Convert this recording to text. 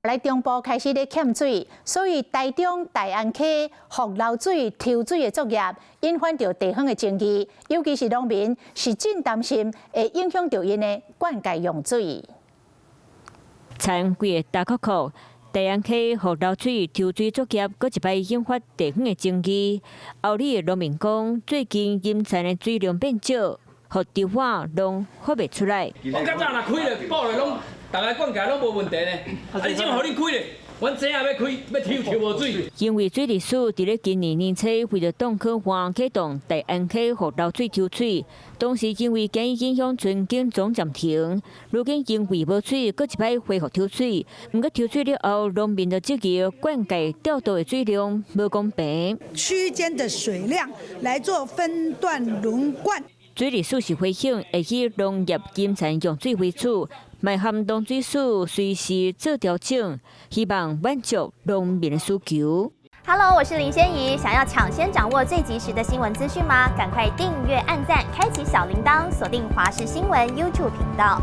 來中部開始咧欠水，所以台中大安溪伏流水抽水的作業引發著地方的爭議，尤其是農民是真擔心會影響著𪜶的灌溉用水。田規个焦涸涸，大安溪伏流水抽水作業，閣一擺引發地方的爭議。后里的農民講，最近金田的水量變少，予抽碗攏發袂出來。我較早若開咧，補咧攏，逐个灌溉攏無問題呢。啊，你這馬予恁開咧，阮井仔欲開，欲抽抽無水。因為水利署佇咧今年年初為著擋旱旱啟動大安溪伏流水抽水，當時因為驚影響春耕總暫停，如今因為無水，閣一擺恢復抽水。毋過抽水了後，農民就質疑灌溉調度的水量無公平。區間的水量來做分段輪灌。水利署是回應會以農業減產用水為主，嘛和農水署隨時做調整，希望滿足農民的需求。 Hello，我是林仙怡，想要搶先掌握最及時的新聞資訊嗎？趕快訂閱、按讚、開啟小鈴鐺，鎖定華視新聞 YouTube 頻道。